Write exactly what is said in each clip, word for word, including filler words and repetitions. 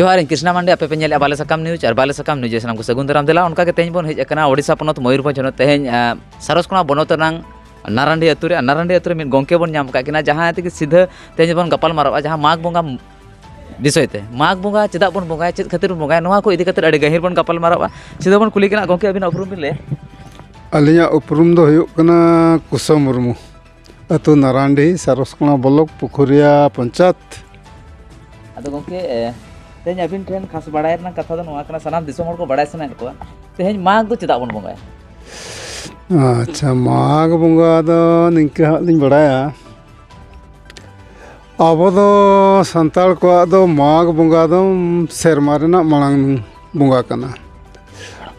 ᱡᱚᱦᱟᱨ, ᱤᱧ ᱠᱨᱤᱥᱱᱟ ᱢᱟᱱᱰᱤ, ᱟᱯᱮ ᱯᱮ ᱧᱮᱞᱮᱫᱼᱟ ᱵᱟᱞᱮ ᱥᱟᱠᱟᱢ ᱱᱤᱭᱩᱡᱽ, ᱟᱨ ᱵᱟᱞᱮ ᱥᱟᱠᱟᱢ ᱱᱤᱭᱩᱡᱽ ᱨᱮ ᱥᱟᱱᱟᱢ ᱠᱚ ᱥᱟᱹᱜᱩᱱ ᱫᱟᱨᱟᱢ᱾ ᱫᱮᱞᱟ, ᱚᱱᱠᱟ ᱜᱮ ᱛᱮᱦᱮᱧ ᱵᱚᱱ ᱦᱮᱡ ᱟᱠᱟᱱᱟ ᱳᱰᱤᱥᱟ ᱯᱚᱱᱚᱛ ᱢᱚᱭᱩᱨᱵᱷᱚᱸᱡᱽ ᱦᱚᱱᱚᱛ᱾ ᱛᱮᱦᱮᱧ, ᱟᱸ, ᱥᱟᱨᱚᱥᱠᱳᱱᱟ ᱵᱚᱱᱚᱛ ᱨᱮᱱᱟᱝ ᱱᱟᱨᱟᱱᱰᱤ ᱟᱹᱛᱩ ᱨᱮ, ᱟᱨ ᱱᱟᱨᱟᱱᱰᱤ ᱟᱹᱛᱩ ᱨᱮ ᱢᱤᱫ ᱜᱚᱢᱠᱮ ᱵᱚᱱ ᱧᱟᱢ ᱟᱠᱟᱫ ᱠᱤᱱᱟ, ᱡᱟᱦᱟᱸᱭ ᱛᱮᱜᱮ ᱥᱤᱫᱷᱟᱹ ᱛᱮᱦᱮᱧ ᱵᱚᱱ ᱜᱟᱯᱟᱞ ᱢᱟᱨᱟᱜᱼᱟ, ᱡᱟᱦᱟᱸ ᱢᱟᱜᱽ ᱵᱚᱸᱜᱟ ᱵᱤᱥᱚᱭ ᱛᱮ᱾ ᱢᱟᱜᱽ ᱵᱚᱸᱜᱟ ᱪᱮᱫᱟᱜ ᱵᱚᱱ ᱵᱚᱸᱜᱟᱭᱟ, ᱪᱮᱫ ᱠᱷᱟᱹᱛᱤᱨ ᱵᱚᱱ ᱵᱚᱸᱜᱟᱭᱟ, ᱱᱚᱣᱟ ᱠᱚ ᱤᱫᱤ ᱠᱟᱛᱮ ᱟᱹᱰᱤ ᱜᱟᱹᱦᱤᱨ ᱵᱚᱱ ᱜᱟᱯᱟᱞ ᱢᱟᱨᱟᱜᱼᱟ᱾ ᱥᱤᱫᱷᱟᱹ ᱵᱚᱱ ᱠᱩᱞᱤ ᱠᱟᱱᱟ, ᱜᱚᱢᱠᱮ, ᱟᱹᱵᱤᱱᱟᱜ ᱩᱯᱨᱩᱢ ᱵᱤᱱ ᱞᱟᱹᱭᱟ? ᱟᱹᱞᱤᱧᱟᱜ ᱩᱯᱨᱩᱢ ᱫᱚ ᱦᱩᱭᱩᱜ ᱠᱟᱱᱟ ᱠᱩᱥᱟᱹ ᱢᱩᱨᱢᱩ, ᱟᱹᱛᱩ ᱱᱟᱨᱟᱱᱰᱤ, ᱥᱟᱨᱚᱥᱠᱳᱱᱟ ᱵᱞᱚᱠ, ᱯᱩᱠᱷᱩᱨᱤᱭᱟ ᱯᱚᱧᱪᱟᱭᱮᱛ᱾ ᱟᱫᱚ ᱜᱚᱢᱠᱮ, ᱮ, ᱛᱮᱦᱮᱧ ᱟᱹᱵᱤᱱ ᱴᱷᱮᱱ ᱠᱷᱟᱥ ᱵᱟᱲᱟᱭ ᱨᱮᱱᱟᱜ ᱠᱟᱛᱷᱟ ᱫᱚ ᱱᱚᱣᱟ ᱠᱟᱱᱟ, ᱥᱟᱱᱟᱢ ᱫᱤᱥᱚᱢ ᱦᱚᱲ ᱠᱚ ᱵᱟᱲᱟᱭ ᱥᱟᱱᱟᱭᱮᱫ ᱠᱚᱣᱟ, ᱛᱮᱦᱮᱧ ᱢᱟᱜᱽ ᱫᱚ ᱪᱮᱫᱟᱜ ᱵᱚᱱ ᱵᱚᱸᱜᱟᱭᱟ? ᱟᱪᱪᱷᱟ, ᱢᱟᱜᱽ ᱵᱚᱸᱜᱟ ᱫᱚ ᱱᱤᱝᱠᱟᱹ ᱦᱟᱸᱜ ᱞᱤᱧ ᱵᱟᱲᱟᱭᱟ᱾ ᱟᱵᱚ ᱫᱚ ᱥᱟᱱᱛᱟᱲ ᱠᱚᱣᱟᱜ ᱫᱚ ᱢᱟᱜᱽ ᱵᱚᱸᱜᱟ ᱫᱚ ᱥᱮᱨᱢᱟ ᱨᱮᱱᱟᱜ ᱢᱟᱲᱟᱝ ᱵᱚᱸᱜᱟ ᱠᱟᱱᱟ᱾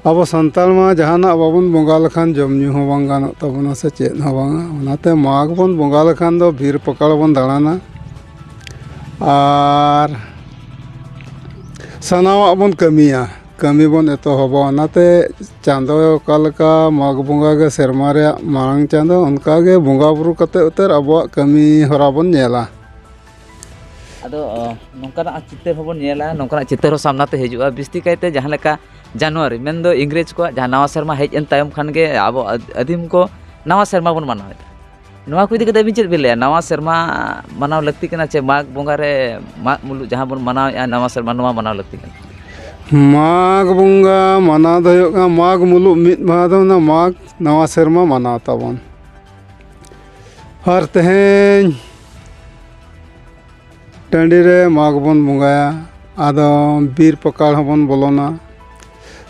ᱟᱵᱚ ᱥᱟᱱᱛᱟᱲ ᱢᱟ ᱡᱟᱦᱟᱱᱟᱜ ᱵᱟᱵᱚᱱ ᱵᱚᱸᱜᱟ ᱞᱮᱠᱷᱟᱱ ᱡᱚᱢ ᱧᱩ ᱦᱚᱸ ᱵᱟᱝ ᱜᱟᱱᱚᱜ ᱛᱟᱵᱚᱱᱟ ᱥᱮ ᱪᱮᱫ ᱦᱚᱸ ᱵᱟᱝᱟ᱾ ᱚᱱᱟᱛᱮ ᱢᱟᱜᱽ ᱵᱚᱱ ᱵᱚᱸᱜᱟ ᱞᱮᱠᱷᱟᱱ ᱫᱚ ᱵᱤᱨ ᱯᱟᱠᱟᱲ ᱵᱚᱱ ᱫᱟᱬᱟᱱᱟ ᱟᱨ ᱥᱟᱱᱟᱢᱟᱜ ᱵᱚᱱ ᱠᱟᱹᱢᱤᱭᱟ, ᱠᱟᱹᱢᱤ ᱵᱚᱱ ᱮᱛᱚᱦᱚᱵᱟ᱾ ᱚᱱᱟᱛᱮ ᱪᱟᱸᱫᱚ ᱚᱠᱟ ᱞᱮᱠᱟ ᱢᱟᱜᱽ ᱵᱚᱸᱜᱟ ᱜᱮ ᱥᱮᱨᱢᱟ ᱨᱮᱭᱟᱜ ᱢᱟᱲᱟᱝ ᱪᱟᱸᱫᱚ, ᱚᱱᱠᱟ ᱜᱮ ᱵᱚᱸᱜᱟ ᱵᱩᱨᱩ ᱠᱟᱛᱮ ᱩᱛᱟᱹᱨ ᱟᱵᱚᱣᱟᱜ ᱠᱟᱹᱢᱤ ᱦᱚᱨᱟ ᱵᱚᱱ ᱧᱮᱞᱟ᱾ ᱟᱫᱚ, ᱚ, ᱱᱚᱝᱠᱟᱱᱟᱜ ᱪᱤᱛᱟᱹᱨ ᱦᱚᱸᱵᱚᱱ ᱧᱮᱞᱟ, ᱱᱚᱝᱠᱟᱱᱟᱜ ᱪᱤᱛᱟᱹᱨ ᱦᱚᱸ ᱥᱟᱢᱱᱟ ᱛᱮ ᱦᱤᱡᱩᱜᱼᱟ᱾ ᱵᱤᱥᱛᱤ ᱠᱟᱭᱛᱮ ᱡᱟᱦᱟᱸ ᱞᱮᱠᱟ ᱡᱟᱱᱩᱣᱟᱨᱤ, ᱢᱮᱱᱫᱚ ᱤᱝᱨᱮᱡᱽ ᱠᱚᱣᱟᱜ ᱡᱟᱦᱟᱸ ᱱᱟᱣᱟ ᱥᱮᱨᱢᱟ ᱦᱮᱡ ᱮᱱ ᱛᱟᱭᱚᱢ ᱠᱷᱟᱱ ᱜᱮ ᱟᱵᱚ ᱟᱫ-, ᱟᱹᱫᱤᱢ ᱠᱚ ᱱᱟᱣᱟ ᱥᱮᱨᱢᱟ ᱵᱚᱱ ᱢᱟᱱᱟᱣᱮᱫᱟ᱾ ᱱᱚᱣᱟ ᱠᱚ ᱤᱫᱤ ᱠᱟᱛᱮ ᱟᱹᱵᱤᱱ ᱪᱮᱫ ᱵᱤᱱ ᱞᱟᱹᱭᱟ? ᱱᱟᱣᱟ ᱥᱮᱨᱢᱟ ᱢᱟᱱᱟᱣ ᱞᱟᱹᱠᱛᱤ ᱠᱟᱱᱟ ᱪᱮ ᱢᱟᱜᱽ ᱵᱚᱸᱜᱟ ᱨᱮ ᱢᱟᱜᱽ ᱢᱩᱞᱩᱜ ᱡᱟᱦᱟᱸ ᱵᱚᱱ ᱢᱟᱱᱟᱣᱮᱫᱼᱟ, ᱱᱟᱣᱟ ᱥᱮᱨᱢᱟ, ᱱᱚᱣᱟ ᱢᱟᱱᱟᱣ ᱞᱟᱹᱠᱛᱤ ᱠᱟᱱᱟ? ᱢᱟᱜᱽ ᱵᱚᱸᱜᱟ ᱢᱟᱱᱟᱣ ᱫᱚ ᱦᱩᱭᱩᱜ ᱠᱟᱱᱟ, ᱢᱟᱜᱽ ᱢᱩᱞᱩᱜ ᱢᱤᱫ ᱢᱟᱦᱟ ᱫᱚ ᱚᱱᱟ ᱢᱟᱜᱽ ᱱᱟᱣᱟ ᱥᱮᱨᱢᱟ ᱢᱟᱱᱟᱣ ᱛᱟᱵᱚᱱ᱾ ᱟᱨ ᱛᱮᱦᱮᱧ ᱴᱟᱺᱰᱤ ᱨᱮ ᱢᱟᱜᱽ ᱵᱚᱱ ᱵᱚᱸᱜᱟᱭᱟ, ᱟᱫᱚ ᱵᱤᱨ ᱯᱟᱠᱟᱲ ᱦᱚᱸᱵᱚᱱ ᱵᱚᱞᱚᱱᱟ,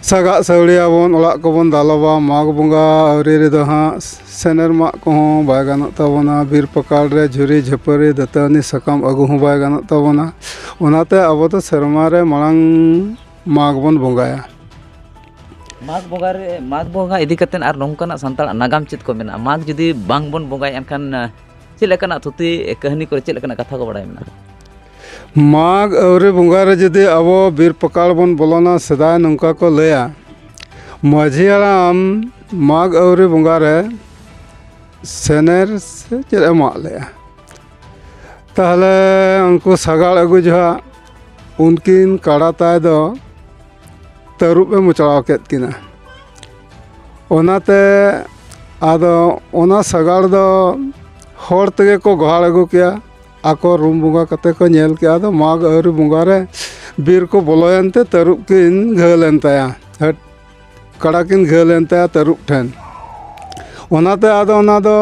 ᱥᱟᱜᱟᱜ ᱥᱟᱹᱣᱲᱤᱭᱟᱵᱚᱱ, ᱚᱲᱟᱜ ᱠᱚᱵᱚᱱ ᱫᱟᱞᱚᱵᱟ᱾ ᱢᱟᱜᱽ ᱵᱚᱸᱜᱟ ᱟᱹᱣᱨᱤ ᱨᱮᱫᱚ ᱦᱟᱸᱜ ᱥᱮᱱᱮᱨ ᱢᱟᱜ ᱠᱚᱦᱚᱸ ᱵᱟᱭ ᱜᱟᱱᱚᱜ ᱛᱟᱵᱚᱱᱟ, ᱵᱤᱨ ᱯᱟᱠᱟᱲ ᱨᱮ ᱡᱷᱩᱨᱤ ᱡᱷᱟᱹᱯᱟᱹᱨᱤ ᱫᱟᱹᱛᱟᱹᱱᱤ ᱥᱟᱠᱟᱢ ᱟᱹᱜᱩ ᱦᱚᱸ ᱵᱟᱭ ᱜᱟᱱᱚᱜ ᱛᱟᱵᱚᱱᱟ᱾ ᱚᱱᱟᱛᱮ ᱟᱵᱚ ᱫᱚ ᱥᱮᱨᱢᱟ ᱨᱮ ᱢᱟᱲᱟᱝ ᱢᱟᱜᱽ ᱵᱚᱱ ᱵᱚᱸᱜᱟᱭᱟ᱾ ᱢᱟᱜᱽ ᱵᱚᱸᱜᱟ ᱨᱮ, ᱢᱟᱜᱽ ᱵᱚᱸᱜᱟ ᱤᱫᱤ ᱠᱟᱛᱮᱫ ᱟᱨ ᱱᱚᱝᱠᱟᱱᱟᱜ ᱥᱟᱱᱛᱟᱲᱟᱜ ᱱᱟᱜᱟᱢ ᱪᱮᱫ ᱠᱚ ᱢᱮᱱᱟᱜᱼᱟ? ᱢᱟᱜᱽ ᱡᱩᱫᱤ ᱵᱟᱝ ᱵᱚᱱ ᱵᱚᱸᱜᱟᱭᱟ, ᱮᱱᱠᱷᱟᱱ, ᱟ, ᱪᱮᱫ ᱞᱮᱠᱟᱱᱟᱜ ᱛᱷᱩᱛᱤ, ᱮ, ᱠᱟᱹᱦᱱᱤ ᱠᱚᱨᱮ ᱪᱮᱫ ᱞᱮᱠᱟᱱᱟᱜ ᱠᱟᱛᱷᱟ ᱠᱚ ᱵᱟᱲᱟᱭ ᱢᱮᱱᱟᱜᱼᱟ? ᱢᱟᱜᱽ ᱟᱹᱣᱨᱤ ᱵᱚᱸᱜᱟ ᱨᱮ ᱡᱩᱫᱤ ᱟᱵᱚ ᱵᱤᱨ ᱯᱟᱠᱟᱲ ᱵᱚᱱ ᱵᱚᱞᱚᱱᱟ, ᱥᱮᱫᱟᱭ ᱱᱚᱝᱠᱟ ᱠᱚ ᱞᱟᱹᱭᱟ, ᱢᱟᱹᱡᱷᱤ ᱦᱟᱲᱟᱢ ᱢᱟᱜᱽ ᱟᱹᱣᱨᱤ ᱵᱚᱸᱜᱟ ᱨᱮ ᱥᱮᱱᱮᱨ ᱥᱮ ᱪᱮᱫ ᱮ ᱢᱟᱜ ᱞᱮᱜᱼᱟ᱾ ᱛᱟᱦᱞᱮ ᱩᱱᱠᱩ ᱥᱟᱜᱟᱲ ᱟᱹᱜᱩ ᱡᱚᱦᱟᱜ ᱩᱱᱠᱤᱱ ᱠᱟᱲᱟ ᱛᱟᱭ ᱫᱚ ᱛᱟᱹᱨᱩᱵ ᱮ ᱢᱚᱪᱲᱟᱣ ᱠᱮᱫ ᱠᱤᱱᱟ᱾ ᱚᱱᱟᱛᱮ ᱟᱫᱚ ᱚᱱᱟ ᱥᱟᱜᱟᱲ ᱫᱚ ᱦᱚᱲ ᱛᱮᱜᱮ ᱠᱚ ᱜᱚᱦᱟᱲ ᱟᱹᱜᱩ ᱠᱮᱭᱟ᱾ ᱟᱠᱚ ᱨᱩᱢ ᱵᱚᱸᱜᱟ ᱠᱟᱛᱮ ᱠᱚ ᱧᱮᱞ ᱠᱮᱜᱼᱟ᱾ ᱟᱫᱚ ᱢᱟᱜᱽ ᱟᱹᱣᱨᱤ ᱵᱚᱸᱜᱟ ᱨᱮ ᱵᱤᱨ ᱠᱚ ᱵᱚᱞᱚᱭᱮᱱ ᱛᱮ ᱛᱟᱹᱨᱩᱵ ᱠᱤᱱ ᱜᱷᱟᱹᱞ ᱮᱱ ᱛᱟᱭᱟ᱾ ᱦᱟᱹᱴ, ᱠᱟᱲᱟ ᱠᱤᱱ ᱜᱷᱟᱹᱞ ᱮᱱ ᱛᱟᱭᱟ ᱛᱟᱹᱨᱩᱵ ᱴᱷᱮᱱ᱾ ᱚᱱᱟᱛᱮ ᱟᱫᱚ ᱚᱱᱟ ᱫᱚ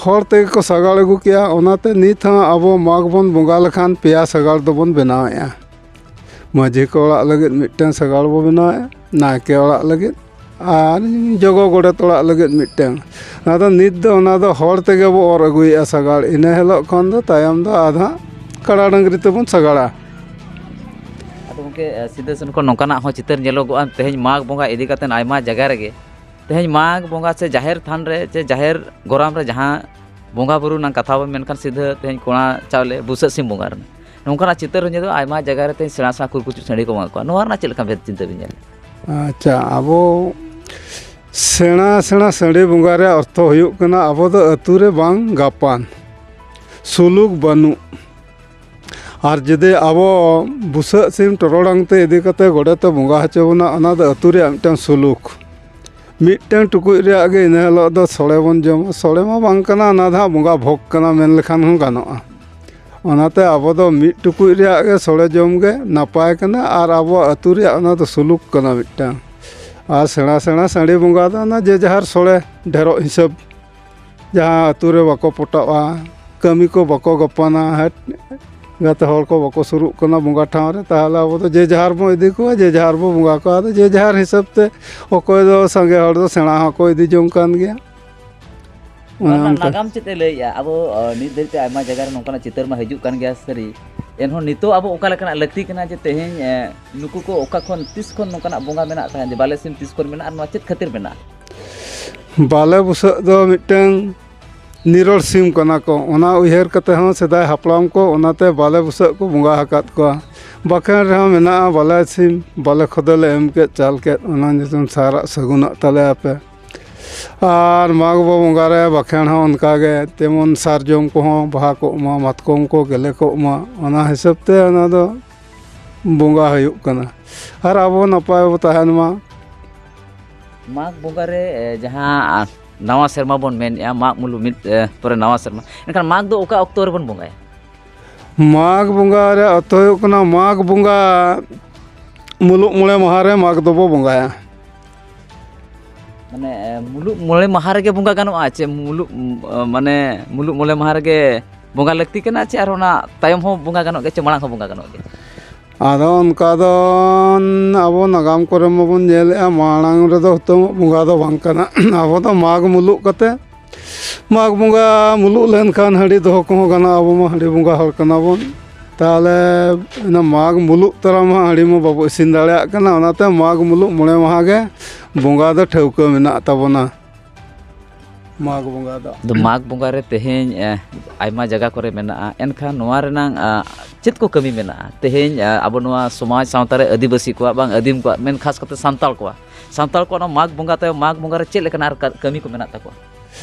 ᱦᱚᱲ ᱛᱮᱜᱮ ᱠᱚ ᱥᱟᱜᱟᱲ ᱟᱹᱜᱩ ᱠᱮᱜᱼᱟ᱾ ᱚᱱᱟᱛᱮ ᱱᱤᱛ ᱦᱚᱸ ᱟᱵᱚ ᱢᱟᱜᱽ ᱵᱚᱱ ᱵᱚᱸᱜᱟ ᱞᱮᱠᱷᱟᱱ ᱯᱮᱭᱟ ᱥᱟᱜᱟᱲ ᱫᱚᱵᱚᱱ ᱵᱮᱱᱟᱣᱮᱫᱼᱟ᱾ ᱢᱟᱹᱡᱷᱤ ᱠᱚ ᱚᱲᱟᱜ ᱞᱟᱹᱜᱤᱫ ᱢᱤᱫᱴᱟᱝ ᱥᱟᱜᱟᱲ ᱵᱚ ᱵᱮᱱᱟᱣᱮᱫᱼᱟ, ᱱᱟᱭᱠᱮ ᱚᱲᱟᱜ ᱞᱟᱹᱜᱤᱫ ᱟᱨ ᱡᱚᱜᱚ ᱜᱚᱰᱮᱛ ᱚᱲᱟᱜ ᱞᱟᱹᱜᱤᱫ ᱢᱤᱫᱴᱟᱝ᱾ ᱟᱫᱚ ᱱᱤᱛ ᱫᱚ ᱚᱱᱟ ᱫᱚ ᱦᱚᱲ ᱛᱮᱜᱮ ᱵᱚ ᱚᱨ ᱟᱹᱜᱩᱭᱮᱫᱼᱟ ᱥᱟᱜᱟᱲ᱾ ᱤᱱᱟᱹ ᱦᱤᱞᱳᱜ ᱠᱷᱚᱱ ᱫᱚ ᱛᱟᱭᱚᱢ ᱫᱚ ᱟᱫᱚ ᱦᱟᱸᱜ ᱠᱟᱲᱟ ᱰᱟᱹᱝᱨᱤ ᱛᱮᱵᱚᱱ ᱥᱟᱜᱟᱲᱟ᱾ ᱟᱫᱚ ᱜᱚᱢᱠᱮ, ᱥᱤᱫᱟᱹ ᱥᱮᱱ ᱠᱷᱚᱱ ᱱᱚᱝᱠᱟᱱᱟᱜ ᱦᱚᱸ ᱪᱤᱛᱟᱹᱨ ᱧᱮᱞᱚᱜᱚᱜᱼᱟ, ᱛᱮᱦᱮᱧ ᱢᱟᱜᱽ ᱵᱚᱸᱜᱟ ᱤᱫᱤ ᱠᱟᱛᱮ ᱟᱭᱢᱟ ᱡᱟᱭᱜᱟ ᱨᱮᱜᱮ ᱛᱮᱦᱮᱧ ᱢᱟᱜᱽ ᱵᱚᱸᱜᱟ ᱥᱮ ᱡᱟᱦᱮᱨ ᱛᱷᱟᱱ ᱨᱮ ᱪᱮ ᱡᱟᱦᱮᱨ ᱜᱚᱨᱟᱢ ᱨᱮ ᱡᱟᱦᱟᱸ ᱵᱚᱸᱜᱟ ᱵᱩᱨᱩ ᱨᱮᱱᱟᱜ ᱠᱟᱛᱷᱟ ᱵᱚᱱ ᱢᱮᱱᱠᱷᱟᱱ ᱥᱤᱫᱷᱟᱹ ᱛᱮᱦᱮᱧ ᱠᱚᱲᱟ ᱪᱟᱣᱞᱮ ᱵᱩᱥᱟᱹᱜ ᱥᱤᱢ ᱵᱚᱸᱜᱟ ᱨᱮᱱᱟᱜ ᱱᱚᱝᱠᱟᱱᱟᱜ ᱪᱤᱛᱟᱹᱨ ᱦᱚᱸ ᱧᱮᱞᱚᱜᱼᱟ᱾ ᱟᱭᱢᱟ ᱡᱟᱭᱜᱟ ᱨᱮ ᱛᱮᱦᱮᱧ ᱥᱮᱬᱟ ᱥᱮᱬᱟ ᱠᱩᱨᱠᱩᱪᱩ ᱥᱟᱺᱰᱤ ᱠᱚ ᱵᱚᱸᱜᱟ ᱠᱚᱣᱟ᱾ ᱱᱚᱣᱟ ᱨᱮᱱᱟᱜ ᱪᱮᱫ ᱞᱮᱠᱟ ᱵᱷᱮᱫ ᱪᱤᱱᱛᱟᱹ ᱵᱤᱱ ᱧᱮᱞ? ᱟᱪᱪᱷᱟ, ᱟᱵᱚ ᱥᱮᱬᱟ ᱥᱮᱬᱟ ᱥᱟᱺᱰᱤ ᱵᱚᱸᱜᱟ ᱨᱮᱭᱟᱜ ᱚᱨᱛᱷᱚ ᱦᱩᱭᱩᱜ ᱠᱟᱱᱟ, ᱟᱵᱚ ᱫᱚ ᱟᱹᱛᱩ ᱨᱮ ᱵᱟᱝ ᱜᱟᱯᱟᱱ, ᱥᱩᱞᱩᱠ ᱵᱟᱹᱱᱩᱜ᱾ ᱟᱨ ᱡᱩᱫᱤ ᱟᱵᱚ ᱵᱩᱥᱟᱹᱜ ᱥᱤᱢ ᱴᱚᱨᱚᱰᱟᱝ ᱛᱮ ᱤᱫᱤ ᱠᱟᱛᱮ ᱜᱚᱰᱮᱛ ᱮ ᱵᱚᱸᱜᱟ ᱦᱚᱪᱚ ᱵᱚᱱᱟ, ᱚᱱᱟ ᱫᱚ ᱟᱹᱛᱩ ᱨᱮᱭᱟᱜ ᱢᱤᱫᱴᱟᱝ ᱥᱩᱞᱩᱠ᱾ ᱢᱤᱫᱴᱟᱝ ᱴᱩᱠᱩᱡ ᱨᱮᱭᱟᱜ ᱜᱮ ᱤᱱᱟᱹ ᱦᱤᱞᱳᱜ ᱫᱚ ᱥᱚᱲᱮ ᱵᱚᱱ ᱡᱚᱢᱟ᱾ ᱥᱚᱲᱮ ᱢᱟ ᱵᱟᱝ ᱠᱟᱱᱟ, ᱚᱱᱟ ᱫᱚ ᱦᱟᱸᱜ ᱵᱚᱸᱜᱟ ᱵᱷᱳᱜᱽ ᱠᱟᱱᱟ ᱢᱮᱱ ᱞᱮᱠᱷᱟᱱ ᱦᱚᱸ ᱜᱟᱱᱚᱜᱼᱟ᱾ ᱚᱱᱟᱛᱮ ᱟᱵᱚ ᱫᱚ ᱢᱤᱫ ᱴᱩᱠᱩᱡ ᱨᱮᱭᱟᱜ ᱜᱮ ᱥᱚᱲᱮ ᱡᱚᱢ ᱜᱮ ᱱᱟᱯᱟᱭ ᱠᱟᱱᱟ᱾ ᱟᱨ ᱟᱵᱚᱣᱟᱜ ᱟᱹᱛᱩ ᱨᱮᱭᱟᱜ ᱚᱱᱟ ᱫᱚ ᱥᱩᱞᱩᱠ ᱠᱟᱱᱟ ᱢᱤᱫᱴᱟᱝ᱾ ᱟᱨ ᱥᱮᱬᱟ ᱥᱮᱬᱟ ᱥᱟᱺᱰᱤ ᱵᱚᱸᱜᱟ ᱫᱚ ᱚᱱᱟ ᱡᱮ ᱡᱟᱦᱟᱨ ᱥᱚᱲᱮ ᱰᱷᱮᱨᱚᱜ ᱦᱤᱥᱟᱹᱵ, ᱡᱟᱦᱟᱸ ᱟᱹᱛᱩ ᱨᱮ ᱵᱟᱠᱚ ᱯᱚᱴᱟᱜᱼᱟ, ᱠᱟᱹᱢᱤ ᱠᱚ ᱵᱟᱠᱚ ᱜᱟᱯᱟᱱᱟ, ᱦᱟᱴ ᱜᱟᱛᱮ ᱦᱚᱲ ᱠᱚ ᱵᱟᱠᱚ ᱥᱩᱨᱩᱜ ᱠᱟᱱᱟ ᱵᱚᱸᱜᱟ ᱴᱷᱟᱶ ᱨᱮ, ᱛᱟᱦᱚᱞᱮ ᱟᱵᱚ ᱫᱚ ᱡᱮ ᱡᱟᱦᱟᱨ ᱵᱚᱱ ᱤᱫᱤ ᱠᱚᱣᱟ, ᱡᱮ ᱡᱟᱦᱟᱨ ᱵᱚᱱ ᱵᱚᱸᱜᱟ ᱠᱚᱣᱟ᱾ ᱟᱫᱚ ᱡᱮ ᱡᱟᱦᱟᱨ ᱦᱤᱥᱟᱹᱵ ᱛᱮ ᱚᱠᱚᱭ ᱫᱚ ᱥᱟᱸᱜᱮ ᱦᱚᱲ ᱫᱚ ᱥᱮᱬᱟ ᱦᱚᱸᱠᱚ ᱤᱫᱤ ᱡᱚᱝ ᱠᱟᱱ ᱜᱮᱭᱟ᱾ ᱚᱱᱮ ᱱᱚᱣᱟ ᱨᱮᱱᱟᱜ ᱚᱱᱠᱟ᱾ ᱱᱟᱜᱟᱢ ᱪᱮᱫ ᱮ ᱞᱟᱹᱭᱮᱜᱼᱟ? ᱟᱵᱚ ᱚ, ᱱᱤᱛ ᱫᱷᱟᱹᱨᱤᱡ ᱛᱮ ᱟᱭᱢᱟ ᱡᱟᱭᱜᱟ ᱨᱮ ᱱᱚᱝᱠᱟᱱᱟᱜ ᱪᱤᱛᱟᱹᱨ ᱢᱟ ᱦᱤᱡᱩᱜ ᱠᱟᱱ ᱜᱮᱭᱟ ᱥᱟᱹᱨᱤ, ᱮᱱᱦᱚᱸ ᱱᱤᱛᱚᱜ ᱟᱵᱚ ᱚᱠᱟ ᱞᱮᱠᱟᱱᱟᱜ ᱞᱟᱹᱠᱛᱤ ᱠᱟᱱᱟ ᱡᱮ ᱛᱮᱦᱮᱧ ᱮ, ᱱᱩᱠᱩ ᱠᱚ ᱚᱠᱟ ᱠᱷᱚᱱ ᱛᱤᱥ ᱠᱷᱚᱱ ᱱᱚᱝᱠᱟᱱᱟᱜ ᱵᱚᱸᱜᱟ ᱢᱮᱱᱟᱜ ᱛᱟᱦᱮᱸᱫ, ᱡᱮ ᱵᱟᱞᱮ ᱥᱤᱢ ᱛᱤᱥ ᱠᱷᱚᱱ ᱢᱮᱱᱟᱜᱼᱟ ᱟᱨ ᱱᱚᱣᱟ ᱪᱮᱫ ᱠᱷᱟᱹᱛᱤᱨ ᱢᱮᱱᱟᱜᱼᱟ? ᱵᱟᱞᱮ ᱵᱩᱥᱟᱹᱜ ᱫᱚ ᱢᱤᱫᱴᱟᱝ ᱱᱤᱨᱚᱲ ᱥᱤᱢ ᱠᱟᱱᱟ ᱠᱚ, ᱚᱱᱟ ᱩᱭᱦᱟᱹᱨ ᱠᱟᱛᱮ ᱦᱚᱸ ᱥᱮᱫᱟᱭ ᱦᱟᱯᱲᱟᱢ ᱠᱚ ᱚᱱᱟᱛᱮ ᱵᱟᱞᱮ ᱵᱩᱥᱟᱹᱜ ᱠᱚ ᱵᱚᱸᱜᱟ ᱟᱠᱟᱫ ᱠᱚᱣᱟ᱾ ᱵᱟᱠᱷᱮᱬ ᱨᱮᱦᱚᱸ ᱢᱮᱱᱟᱜᱼᱟ, ᱵᱟᱞᱮ ᱥᱤᱢ ᱵᱟᱞᱮ ᱠᱷᱚᱫᱮ ᱞᱮ ᱮᱢ ᱠᱮᱫ ᱪᱟᱞ ᱠᱮᱫ, ᱚᱱᱟ ᱧᱩᱛᱩᱢ ᱥᱟᱨᱟᱜ ᱥᱟᱹᱜᱩᱱᱚᱜ ᱛᱟᱞᱮᱭᱟᱯᱮ᱾ ᱟᱨ ᱢᱟᱜᱽ ᱵᱚᱸᱜᱟ ᱨᱮ ᱵᱟᱠᱷᱮᱬ ᱦᱚᱸ ᱚᱱᱠᱟᱜᱮ, ᱡᱮᱢᱚᱱ ᱥᱟᱨᱡᱚᱢ ᱠᱚᱦᱚᱸ ᱵᱟᱦᱟ ᱠᱚᱜ ᱢᱟ, ᱢᱟᱛᱠᱚᱢ ᱠᱚ ᱜᱮᱞᱮ ᱠᱚᱜ ᱢᱟ, ᱚᱱᱟ ᱦᱤᱥᱟᱹᱵ ᱛᱮ ᱚᱱᱟ ᱫᱚ ᱵᱚᱸᱜᱟ ᱦᱩᱭᱩᱜ ᱠᱟᱱᱟ᱾ ᱟᱨ ᱟᱵᱚ ᱱᱟᱯᱟᱭ ᱵᱚ ᱛᱟᱦᱮᱱ ᱢᱟ᱾ ᱢᱟᱜᱽ ᱵᱚᱸᱜᱟ ᱨᱮ, ᱮ, ᱡᱟᱦᱟᱸ, ᱟ, ᱱᱟᱣᱟ ᱥᱮᱨᱢᱟ ᱵᱚᱱ ᱢᱮᱱᱮᱫᱼᱟ, ᱢᱟᱜᱽ ᱢᱩᱞᱩᱜ ᱢᱤᱫ, ᱮ, ᱯᱚᱨᱮ ᱱᱟᱣᱟ ᱥᱮᱨᱢᱟ, ᱮᱱᱠᱷᱟᱱ ᱢᱟᱜᱽ ᱫᱚ ᱚᱠᱟ ᱚᱠᱛᱚ ᱨᱮᱵᱚᱱ ᱵᱚᱸᱜᱟᱭᱟ? ᱢᱟᱜᱽ ᱵᱚᱸᱜᱟ ᱨᱮᱭᱟᱜ ᱚᱠᱛᱚ ᱦᱩᱭᱩᱜ ᱠᱟᱱᱟ, ᱢᱟᱜᱽ ᱵᱚᱸᱜᱟ ᱢᱩᱞᱩᱜ ᱢᱚᱬᱮ ᱢᱟᱦᱟ ᱨᱮ ᱢᱟᱜᱽ ᱫᱚᱵᱚ ᱵᱚᱸᱜᱟᱭᱟ᱾ ᱢᱟᱱᱮ, ᱮ, ᱢᱩᱞᱩᱜ ᱢᱚᱬᱮ ᱢᱟᱦᱟ ᱨᱮᱜᱮ ᱵᱚᱸᱜᱟ ᱜᱟᱱᱚᱜᱼᱟ ᱪᱮ ᱢᱩᱞᱩᱜ, ᱮ, ᱢᱟᱱᱮ ᱢᱩᱞᱩᱜ ᱢᱚᱬᱮ ᱢᱟᱦᱟ ᱨᱮᱜᱮ ᱵᱚᱸᱜᱟ ᱞᱟᱹᱠᱛᱤ ᱠᱟᱱᱟ ᱪᱮ ᱟᱨ ᱚᱱᱟ ᱛᱟᱭᱚᱢ ᱦᱚᱸ ᱵᱚᱸᱜᱟ ᱜᱟᱱᱚᱜ ᱜᱮᱭᱟ ᱪᱮ ᱢᱟᱲᱟᱝ ᱦᱚᱸ ᱵᱚᱸᱜᱟ ᱜᱟᱱᱚᱜ ᱜᱮᱭᱟ? ᱟᱫᱚ ᱚᱱᱠᱟ ᱫᱚ ᱟᱵᱚ ᱱᱟᱜᱟᱢ ᱠᱚᱨᱮ ᱢᱟᱵᱚᱱ ᱧᱮᱞᱮᱜᱼᱟ, ᱢᱟᱲᱟᱝ ᱨᱮᱫᱚ ᱦᱩᱛᱩᱢ ᱵᱚᱸᱜᱟ ᱫᱚ ᱵᱟᱝ ᱠᱟᱱᱟ᱾ ᱟᱵᱚ ᱫᱚ ᱢᱟᱜᱽ ᱢᱩᱞᱩᱜ ᱠᱟᱛᱮ, ᱢᱟᱜᱽ ᱵᱚᱸᱜᱟ ᱢᱩᱞᱩᱜ ᱞᱮᱱᱠᱷᱟᱱ ᱦᱟᱺᱰᱤ ᱫᱚᱦᱚ ᱠᱚᱦᱚᱸ ᱜᱟᱱᱚᱜᱼᱟ, ᱟᱵᱚ ᱢᱟ ᱦᱟᱺᱰᱤ ᱵᱚᱸᱜᱟ ᱦᱚᱲ ᱠᱟᱱᱟ ᱵᱚᱱ᱾ ᱛᱟᱦᱚᱞᱮ ᱚᱱᱟ ᱢᱟᱜᱽ ᱢᱩᱞᱩᱜ ᱛᱚᱨᱟ ᱢᱟ ᱦᱟᱺᱰᱤ ᱢᱟ ᱵᱟᱵᱚ ᱤᱥᱤᱱ ᱫᱟᱲᱮᱭᱟᱜ ᱠᱟᱱᱟ, ᱚᱱᱟᱛᱮ ᱢᱟᱜᱽ ᱢᱩᱞᱩᱜ ᱢᱚᱬᱮ ᱢᱟᱦᱟ ᱜᱮ ᱵᱚᱸᱜᱟ ᱫᱚ ᱴᱷᱟᱹᱣᱠᱟᱹ ᱢᱮᱱᱟᱜ ᱛᱟᱵᱚᱱᱟ᱾ ᱢᱟᱜᱽ ᱵᱚᱸᱜᱟ ᱫᱚ᱾ ᱟᱫᱚ ᱢᱟᱜᱽ ᱵᱚᱸᱜᱟ ᱨᱮ ᱛᱮᱦᱮᱧ, ᱮ, ᱟᱭᱢᱟ ᱡᱟᱭᱜᱟ ᱠᱚᱨᱮ ᱢᱮᱱᱟᱜᱼᱟ, ᱮᱱᱠᱷᱟᱱ ᱱᱚᱣᱟ ᱨᱮᱱᱟᱝ, ᱟ, ᱪᱮᱫ ᱠᱚ ᱠᱟᱹᱢᱤ ᱢᱮᱱᱟᱜᱼᱟ? ᱛᱮᱦᱮᱧ, ᱟ, ᱟᱵᱚ ᱱᱚᱣᱟ ᱥᱚᱢᱟᱡᱽ ᱥᱟᱶᱛᱟ ᱨᱮ ᱟᱹᱫᱤᱵᱟᱹᱥᱤ ᱠᱚᱣᱟᱜ ᱵᱟᱝ ᱟᱹᱫᱤᱢ ᱠᱚᱣᱟᱜ, ᱢᱮᱱ ᱠᱷᱟᱥ ᱠᱟᱛᱮ ᱥᱟᱱᱛᱟᱲ ᱠᱚᱣᱟᱜ, ᱥᱟᱱᱛᱟᱲ ᱠᱚᱣᱟᱜ ᱱᱚᱣᱟ ᱢᱟᱜᱽ ᱵᱚᱸᱜᱟ ᱛᱟᱭᱚᱢ ᱢᱟᱜᱽ ᱵᱚᱸᱜᱟ ᱨᱮ ᱪᱮᱫ ᱞᱮᱠᱟᱱᱟᱜ ᱟᱨ ᱠᱟ-, ᱠᱟᱹᱢᱤ ᱠᱚ ᱢᱮᱱᱟᱜ ᱛᱟᱠᱚᱣᱟ?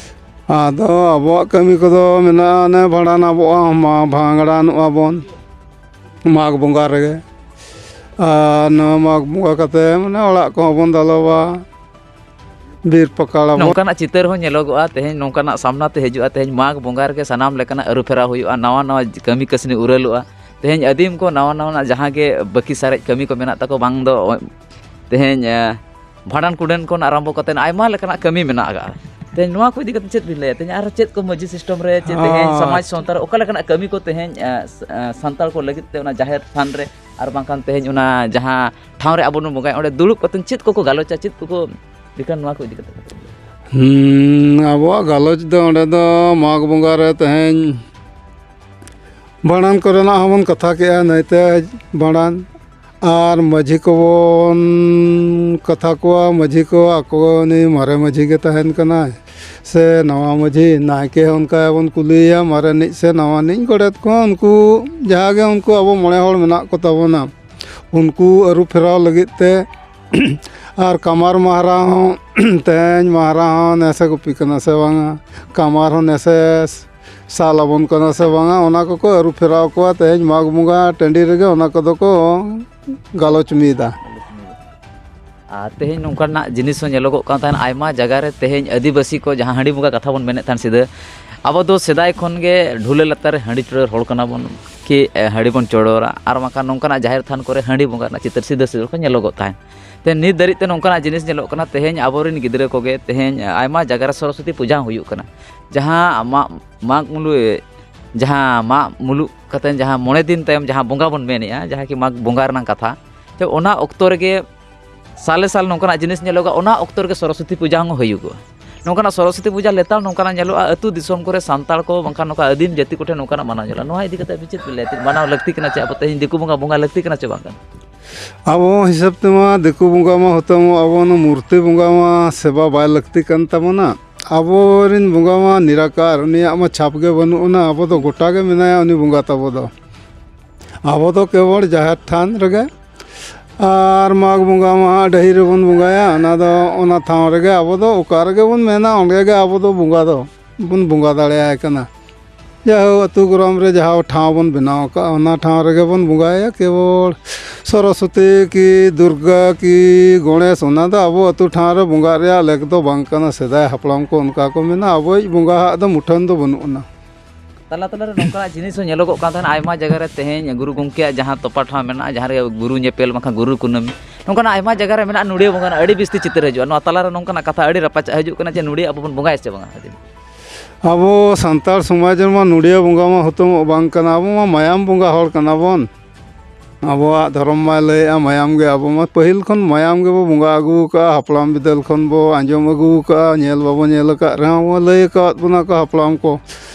ᱟᱫᱚ ᱟᱵᱚᱣᱟᱜ ᱠᱟᱹᱢᱤ ᱠᱚᱫᱚ ᱢᱮᱱᱟᱜᱼᱟ, ᱚᱱᱮ ᱵᱷᱟᱸᱰᱟᱱ ᱟᱵᱚᱣᱟᱜ ᱢᱟ, ᱵᱷᱟᱸᱰᱟᱱᱚᱜᱼᱟ ᱵᱚᱱ ᱢᱟᱜᱽ ᱵᱚᱸᱜᱟ ᱨᱮᱜᱮ᱾ ᱟᱨ ᱱᱚᱣᱟ ᱢᱟᱜᱽ ᱵᱚᱸᱜᱟ ᱠᱟᱛᱮ ᱢᱟᱱᱮ ᱚᱲᱟᱜ ᱠᱚᱦᱚᱸ ᱵᱚᱱ ᱫᱟᱞᱚᱵᱟ, ᱵᱤᱨ ᱯᱟᱠᱟᱲ ᱟᱵᱚᱱ᱾ ᱱᱚᱝᱠᱟᱱᱟᱜ ᱪᱤᱛᱟᱹᱨ ᱦᱚᱸ ᱧᱮᱞᱚᱜᱚᱜᱼᱟ, ᱛᱮᱦᱮᱧ ᱱᱚᱝᱠᱟᱱᱟᱜ ᱥᱟᱢᱱᱟ ᱛᱮ ᱦᱤᱡᱩᱜᱼᱟ, ᱛᱮᱦᱮᱧ ᱢᱟᱜᱽ ᱵᱚᱸᱜᱟ ᱨᱮᱜᱮ ᱥᱟᱱᱟᱢ ᱞᱮᱠᱟᱱᱟᱜ ᱟᱹᱨᱩ ᱯᱷᱮᱨᱟᱣ ᱦᱩᱭᱩᱜᱼᱟ, ᱱᱟᱣᱟ ᱱᱟᱣᱟ ᱠᱟᱹᱢᱤ ᱠᱟᱹᱥᱱᱤ ᱩᱨᱟᱹᱞᱚᱜᱼᱟ᱾ ᱛᱮᱦᱮᱧ ᱟᱹᱫᱤᱢ ᱠᱚ ᱱᱟᱣᱟ ᱱᱟᱣᱟᱱᱟᱜ ᱡᱟᱦᱟᱸ ᱜᱮ ᱵᱟᱹᱠᱤ ᱥᱟᱨᱮᱡ ᱠᱟᱹᱢᱤ ᱠᱚ ᱢᱮᱱᱟᱜ ᱛᱟᱠᱚ, ᱵᱟᱝ ᱫᱚ ᱛᱮᱦᱮᱧ, ᱮ, ᱵᱷᱟᱸᱰᱟᱱ ᱠᱩᱰᱟᱹᱱ ᱠᱷᱚᱱ ᱟᱨᱟᱢᱵᱚ ᱠᱟᱛᱮ ᱟᱭᱢᱟ ᱞᱮᱠᱟᱱᱟᱜ ᱠᱟᱹᱢᱤ ᱢᱮᱱᱟᱜ ᱟᱠᱟᱫᱼᱟ᱾ ᱛᱮᱦᱮᱧ ᱱᱚᱣᱟ ᱠᱚ ᱤᱫᱤ ᱠᱟᱛᱮ ᱪᱮᱫ ᱵᱤᱱ ᱞᱟᱹᱭᱟ? ᱛᱮᱦᱮᱧ ᱟᱨᱦᱚᱸ ᱪᱮᱫ ᱠᱚ ᱢᱟᱹᱡᱷᱤ system ᱨᱮ ᱪᱮ ᱛᱮᱦᱮᱧ ᱦᱚᱸ᱾ ᱥᱚᱢᱟᱡᱽ ᱥᱟᱶᱛᱟ ᱨᱮ ᱚᱠᱟ ᱞᱮᱠᱟᱱᱟᱜ ᱠᱟᱹᱢᱤ ᱠᱚ ᱛᱮᱦᱮᱧ, ᱮ, ᱥ-, ᱮ, ᱥᱟᱱᱛᱟᱲ ᱠᱚ ᱞᱟᱹᱜᱤᱫ ᱛᱮ ᱚᱱᱟ ᱡᱟᱦᱮᱨ ᱛᱷᱟᱱ ᱨᱮ ᱟᱨ ᱵᱟᱝᱠᱷᱟᱱ ᱛᱮᱦᱮᱧ ᱚᱱᱟ ᱡᱟᱦᱟᱸ ᱴᱷᱟᱶ ᱨᱮ ᱟᱵᱚ ᱵᱚᱱ ᱵᱚᱸᱜᱟᱭᱟ, ᱚᱸᱰᱮ ᱫᱩᱲᱩᱵ ᱠᱟᱛᱮ ᱪᱮᱫ ᱠᱚᱠᱚ ᱜᱟᱞᱚᱪᱟ, ᱪᱮᱫ ᱠᱚᱠᱚ ᱵᱤᱠᱟᱱ, ᱱᱚᱣᱟ ᱠᱚ ᱤᱫᱤ ᱠᱟᱛᱮ? ᱦᱩᱸ, ᱟᱵᱚᱣᱟᱜ ᱜᱟᱞᱚᱪ ᱫᱚ ᱚᱸᱰᱮ ᱫᱚ ᱢᱟᱜᱽ ᱵᱚᱸᱜᱟ ᱨᱮ ᱛᱮᱦᱮᱧ ᱵᱷᱟᱸᱰᱟᱱ ᱠᱚᱨᱮᱱᱟᱜ ᱦᱚᱸᱵᱚᱱ ᱠᱟᱛᱷᱟ ᱠᱮᱜᱼᱟ, ᱱᱟᱹᱭᱛᱮ ᱵᱷᱟᱸᱰᱟᱱ᱾ ᱟᱨ ᱢᱟᱹᱡᱷᱤ ᱠᱚᱵᱚᱱ ᱠᱟᱛᱷᱟ ᱠᱚᱣᱟ, ᱢᱟᱹᱡᱷᱤ ᱠᱚ ᱟᱠᱚ ᱩᱱᱤ ᱢᱟᱨᱮ ᱢᱟᱹᱡᱷᱤ ᱜᱮ ᱛᱟᱦᱮᱱ ᱠᱟᱱᱟᱭ ᱥᱮ ᱱᱟᱣᱟ ᱢᱟᱹᱡᱷᱤ, ᱱᱟᱭᱠᱮ ᱦᱚᱸ ᱚᱱᱠᱟ ᱵᱚᱱ ᱠᱩᱞᱤᱭᱮᱭᱟ, ᱢᱟᱨᱮᱱᱤᱡ ᱥᱮ ᱱᱟᱣᱟᱱᱤᱡ, ᱜᱚᱰᱮᱛ ᱠᱚᱦᱚᱸ ᱩᱱᱠᱩ ᱡᱟᱦᱟᱸ ᱜᱮ ᱩᱱᱠᱩ ᱟᱵᱚ ᱢᱚᱬᱮ ᱦᱚᱲ ᱢᱮᱱᱟᱜ ᱠᱚ ᱛᱟᱵᱚᱱᱟ, ᱩᱱᱠᱩ ᱟᱹᱨᱩ ᱯᱷᱮᱨᱟᱣ ᱞᱟᱹᱜᱤᱫ ᱛᱮ᱾ ᱟᱨ ᱠᱟᱢᱟᱨ ᱢᱟᱦᱟᱨᱟ ᱦᱚᱸ ᱛᱮᱦᱮᱧ ᱢᱟᱦᱟᱨᱟ ᱦᱚᱸ ᱱᱮᱥᱮ ᱜᱩᱯᱤ ᱠᱟᱱᱟ ᱥᱮ ᱵᱟᱝᱟ, ᱠᱟᱢᱟᱨ ᱦᱚᱸ ᱱᱮᱥᱮ ᱥᱟᱞ ᱟᱵᱚᱱ ᱠᱟᱱᱟ ᱥᱮ ᱵᱟᱝᱟ, ᱚᱱᱟ ᱠᱚᱠᱚ ᱟᱹᱨᱩ ᱯᱷᱮᱨᱟᱣ ᱠᱚᱣᱟ᱾ ᱛᱮᱦᱮᱧ ᱢᱟᱜᱽ ᱵᱚᱸᱜᱟ ᱴᱟᱺᱰᱤ ᱨᱮᱜᱮ ᱚᱱᱟ ᱠᱚᱫᱚ ᱠᱚ ᱜᱟᱞᱚᱪ ᱢᱤᱫᱟ᱾ ᱟᱨ ᱛᱮᱦᱮᱧ ᱱᱚᱝᱠᱟᱱᱟᱜ ᱡᱤᱱᱤᱥ ᱦᱚᱸ ᱧᱮᱞᱚᱜᱚᱜ ᱠᱟᱱ ᱛᱟᱦᱮᱸᱱ, ᱟᱭᱢᱟ ᱡᱟᱭᱜᱟ ᱨᱮ ᱛᱮᱦᱮᱧ ᱟᱹᱫᱤᱵᱟᱹᱥᱤ ᱠᱚ ᱡᱟᱦᱟᱸ ᱦᱟᱺᱰᱤ ᱵᱚᱸᱜᱟ ᱠᱟᱛᱷᱟ ᱵᱚᱱ ᱢᱮᱱᱮᱫ ᱛᱟᱦᱮᱸᱱ ᱥᱤᱫᱷᱟᱹ, ᱟᱵᱚ ᱫᱚ ᱥᱮᱫᱟᱭ ᱠᱷᱚᱱ ᱜᱮ ᱰᱷᱩᱞᱟᱹ ᱞᱟᱛᱟᱨ ᱨᱮ ᱦᱟᱺᱰᱤ ᱪᱚᱰᱚᱨ ᱦᱚᱲ ᱠᱟᱱᱟ ᱵᱚᱱ, ᱠᱤ ᱮ, ᱦᱟᱺᱰᱤ ᱵᱚᱱ ᱪᱚᱰᱚᱨᱟ, ᱟᱨ ᱵᱟᱝᱠᱷᱟᱱ ᱱᱚᱝᱠᱟᱱᱟᱜ ᱡᱟᱦᱮᱨ ᱛᱷᱟᱱ ᱠᱚᱨᱮ ᱦᱟᱺᱰᱤ ᱵᱚᱸᱜᱟ ᱨᱮᱱᱟᱜ ᱪᱤᱛᱟᱹᱨ ᱥᱤᱫᱷᱟᱹ ᱥᱤᱫᱷᱟᱹ ᱠᱚ ᱧᱮᱞᱚᱜᱚᱜ ᱛᱟᱦᱮᱸᱱ᱾ ᱛᱮ ᱱᱤᱛ ᱫᱷᱟᱹᱨᱤᱡ ᱛᱮ ᱱᱚᱝᱠᱟᱱᱟᱜ ᱡᱤᱱᱤᱥ ᱧᱮᱞᱚᱜ ᱠᱟᱱᱟ, ᱛᱮᱦᱮᱧ ᱟᱵᱚᱨᱮᱱ ᱜᱤᱫᱽᱨᱟᱹ ᱠᱚᱜᱮ ᱛᱮᱦᱮᱧ ᱟᱭᱢᱟ ᱡᱟᱭᱜᱟ ᱨᱮ ᱥᱚᱨᱚᱥᱚᱛᱤ ᱯᱩᱡᱟ ᱦᱚᱸ ᱦᱩᱭᱩᱜ ᱠᱟᱱᱟ, ᱡᱟᱦᱟᱸ ᱢᱟᱜ ᱢᱟᱜ ᱢᱩᱞᱩ ᱡᱟᱦᱟᱸ ᱢᱟᱜ ᱢᱩᱞᱩᱜ ᱠᱟᱛᱮ ᱡᱟᱦᱟᱸ ᱢᱚᱬᱮ ᱫᱤᱱ ᱛᱟᱭᱚᱢ ᱡᱟᱦᱟᱸ ᱵᱚᱸᱜᱟ ᱵᱚᱱ ᱢᱮᱱᱮᱜᱼᱟ, ᱡᱟᱦᱟᱸ ᱠᱤ ᱢᱟᱜᱽ ᱵᱚᱸᱜᱟ ᱨᱮᱱᱟᱜ ᱠᱟᱛᱷᱟ, ᱛᱚ ᱚᱱᱟ ᱚᱠᱛᱚ ᱨᱮᱜᱮ ᱥᱟᱞᱮ ᱥᱟᱞ ᱱᱚᱝᱠᱟᱱᱟᱜ ᱡᱤᱱᱤᱥ ᱧᱮᱞᱚᱜᱼᱟ, ᱚᱱᱟ ᱚᱠᱛᱚ ᱨᱮᱜᱮ ᱥᱚᱨᱚᱥᱚᱛᱤ ᱯᱩᱡᱟ ᱦᱚᱸ ᱦᱩᱭᱩᱜᱼᱟ᱾ ᱱᱚᱝᱠᱟᱱᱟᱜ ᱥᱚᱨᱚᱥᱚᱛᱤ ᱯᱩᱡᱟ ᱞᱮᱛᱟᱲ ᱱᱚᱝᱠᱟᱱᱟᱜ ᱧᱮᱞᱚᱜᱼᱟ, ᱟᱹᱛᱩ ᱫᱤᱥᱚᱢ ᱠᱚᱨᱮ ᱥᱟᱱᱛᱟᱲ ᱠᱚ ᱵᱟᱝᱠᱷᱟᱱ ᱱᱚᱝᱠᱟ ᱟᱹᱫᱤᱢ ᱡᱟᱹᱛᱤ ᱠᱚᱴᱷᱮᱱ ᱱᱚᱝᱠᱟᱱᱟᱜ ᱢᱟᱱᱟᱣ ᱧᱮᱞᱚᱜᱼᱟ᱾ ᱱᱚᱣᱟ ᱤᱫᱤ ᱠᱟᱛᱮ ᱟᱯᱮ ᱪᱮᱫ ᱯᱮ ᱞᱟᱹᱭᱟ? ᱢᱟᱱᱟᱣ ᱞᱟᱹᱠᱛᱤ ᱠᱟᱱᱟ ᱪᱮ ᱟᱵᱚ ᱛᱮᱦᱮᱧ ᱫᱤᱠᱩ ᱵᱚᱸᱜᱟ ᱵᱚᱸᱜᱟ ᱞᱟᱹᱠᱛᱤ ᱠᱟᱱᱟ ᱪᱮ ᱵᱟᱝ ᱠᱟᱱᱟ? ᱟᱵᱚ ᱦᱤᱥᱟᱹᱵ ᱛᱮᱢᱟ ᱫᱤᱠᱩ ᱵᱚᱸᱜᱟ ᱢᱟ ᱦᱩᱛᱟᱹᱢ ᱟᱵᱚ ᱚᱱᱟ ᱢᱩᱨᱛᱤ ᱵᱚᱸᱜᱟ ᱢᱟ ᱥᱮᱵᱟ ᱵᱟᱭ ᱞᱟᱹᱠᱛᱤ ᱠᱟᱱ ᱛᱟᱵᱚᱱᱟ᱾ ᱟᱵᱚᱨᱮᱱ ᱵᱚᱸᱜᱟ ᱢᱟ ᱱᱤᱨᱟᱠᱟᱨ, ᱩᱱᱤᱭᱟᱜ ᱢᱟ ᱪᱷᱟᱯ ᱜᱮ ᱵᱟᱹᱱᱩᱜ ᱟᱱᱟ᱾ ᱟᱵᱚ ᱫᱚ ᱜᱚᱴᱟ ᱜᱮ ᱢᱮᱱᱟᱭᱟ ᱩᱱᱤ ᱵᱚᱸᱜᱟ ᱛᱟᱵᱚ ᱫᱚ᱾ ᱟᱵᱚ ᱫᱚ ᱠᱮᱵᱚᱞ ᱡᱟᱦᱮᱨ ᱛᱷᱟᱱ ᱨᱮᱜᱮ, ᱟᱨ ᱢᱟᱜᱽ ᱵᱚᱸᱜᱟ ᱢᱟ ᱰᱟᱹᱦᱤ ᱨᱮᱵᱚᱱ ᱵᱚᱸᱜᱟᱭᱟ, ᱚᱱᱟ ᱫᱚ ᱚᱱᱟ ᱴᱷᱟᱶ ᱨᱮᱜᱮ ᱟᱵᱚ ᱫᱚ ᱚᱠᱟ ᱨᱮᱜᱮ ᱵᱚᱱ ᱢᱮᱱᱟ ᱚᱸᱰᱮ ᱜᱮ ᱟᱵᱚ ᱫᱚ ᱵᱚᱸᱜᱟ ᱫᱚ ᱵᱚᱱ ᱵᱚᱸᱜᱟ ᱫᱟᱲᱮᱭᱟᱭ ᱠᱟᱱᱟ᱾ ᱡᱟᱭᱦᱳᱠ, ᱟᱹᱛᱩ ᱜᱚᱨᱟᱢ ᱨᱮ ᱡᱟᱦᱟᱸ ᱴᱷᱟᱶ ᱵᱚᱱ ᱵᱮᱱᱟᱣ ᱟᱠᱟᱫᱼᱟ, ᱚᱱᱟ ᱴᱷᱟᱶ ᱨᱮᱜᱮ ᱵᱚᱱ ᱵᱚᱸᱜᱟᱭᱟ᱾ ᱠᱮᱵᱚᱞ ᱥᱚᱨᱚᱥᱚᱛᱤ ᱠᱤ ᱫᱩᱨᱜᱟ ᱠᱤ ᱜᱚᱬᱮᱥ, ᱚᱱᱟ ᱫᱚ ᱟᱵᱚ ᱟᱹᱛᱩ ᱴᱷᱟᱶ ᱨᱮ ᱵᱚᱸᱜᱟᱜ ᱨᱮᱭᱟᱜ ᱞᱮᱠ ᱫᱚ ᱵᱟᱝ ᱠᱟᱱᱟ᱾ ᱥᱮᱫᱟᱭ ᱦᱟᱯᱲᱟᱢ ᱠᱚ ᱚᱱᱠᱟ ᱠᱚ ᱢᱮᱱᱟ, ᱟᱵᱚᱭᱤᱡ ᱵᱚᱸᱜᱟ ᱦᱟᱜ ᱫᱚ ᱢᱩᱴᱷᱟᱹᱱ ᱫᱚ ᱵᱟᱹᱱᱩᱜ ᱟᱱᱟ᱾ ᱛᱟᱞᱟ ᱛᱟᱞᱟᱨᱮ ᱱᱚᱝᱠᱟᱱᱟᱜ ᱡᱤᱱᱤᱥ ᱦᱚᱸ ᱧᱮᱞᱚᱜᱚᱜ ᱠᱟᱱ ᱛᱟᱦᱮᱱᱟ, ᱟᱭᱢᱟ ᱡᱟᱭᱜᱟ ᱨᱮ ᱛᱮᱦᱮᱧ ᱜᱩᱨᱩ ᱜᱚᱢᱠᱮᱭᱟᱜ ᱡᱟᱦᱟᱸ ᱛᱚᱯᱟ ᱴᱷᱟᱶ ᱢᱮᱱᱟᱜᱼᱟ, ᱡᱟᱦᱟᱸ ᱨᱮ ᱜᱩᱨᱩ ᱧᱮᱯᱮᱞ ᱵᱟᱝᱠᱷᱟᱱ ᱜᱩᱨᱩ ᱠᱩᱱᱟᱹᱢᱤ, ᱱᱚᱝᱠᱟᱱᱟᱜ ᱟᱭᱢᱟ ᱡᱟᱭᱜᱟ ᱨᱮ ᱢᱮᱱᱟᱜᱼᱟ, ᱱᱚᱰᱤᱭᱟᱹ ᱵᱚᱸᱜᱟ ᱨᱮᱱᱟᱜ ᱟᱹᱰᱤ ᱵᱤᱥᱛᱤ ᱪᱤᱛᱟᱹᱨ ᱦᱤᱡᱩᱜᱼᱟ᱾ ᱱᱚᱣᱟ ᱛᱟᱞᱟᱨᱮ ᱱᱚᱝᱠᱟᱱᱟᱜ ᱠᱟᱛᱷᱟ ᱟᱹᱰᱤ ᱨᱟᱯᱟᱪᱟᱜ ᱦᱤᱡᱩᱜ ᱠᱟᱱᱟ ᱡᱮ ᱱᱚᱰᱤᱭᱟᱹ ᱟᱵᱚ ᱵᱚᱱ ᱵᱚᱸᱜᱟᱭᱟ ᱥᱮ ᱵᱟᱝᱟ? ᱟᱵᱚ ᱥᱟᱱᱛᱟᱲ ᱥᱚᱢᱟᱡᱽ ᱨᱮᱢᱟ ᱱᱚᱰᱤᱭᱟᱹ ᱵᱚᱸᱜᱟ ᱢᱟ ᱦᱩᱛᱩᱢᱚᱜ ᱵᱟᱝ ᱠᱟᱱᱟ᱾ ᱟᱵᱚ ᱢᱟ ᱢᱟᱭᱟᱢ ᱵᱚᱸᱜᱟ ᱦᱚᱲ ᱠᱟᱱᱟ ᱵᱚᱱ᱾ ᱟᱵᱚᱣᱟᱜ ᱫᱷᱚᱨᱚᱢ ᱢᱟᱭ ᱞᱟᱹᱭᱮᱫᱼᱟ ᱢᱟᱭᱟᱢ ᱜᱮ᱾ ᱟᱵᱚ ᱢᱟ ᱯᱟᱹᱦᱤᱞ ᱠᱷᱚᱱ ᱢᱟᱭᱟᱢ ᱜᱮᱵᱚ ᱵᱚᱸᱜᱟ ᱟᱹᱜᱩ ᱟᱠᱟᱫᱼᱟ, ᱦᱟᱯᱲᱟᱢ ᱵᱤᱫᱟᱹᱞ ᱠᱷᱚᱱ ᱵᱚ ᱟᱸᱡᱚᱢ ᱟᱹᱜᱩ ᱟᱠᱟᱫᱼᱟ, ᱧᱮᱞ ᱵᱟᱵᱚ ᱧᱮᱞ ᱟᱠᱟᱫ ᱨᱮᱦᱚᱸ ᱵᱚ ᱞᱟᱹᱭ ᱟᱠᱟᱫ ᱵᱚᱱᱟ ᱠᱚ ᱦᱟᱯᱲᱟᱢ ᱠᱚ᱾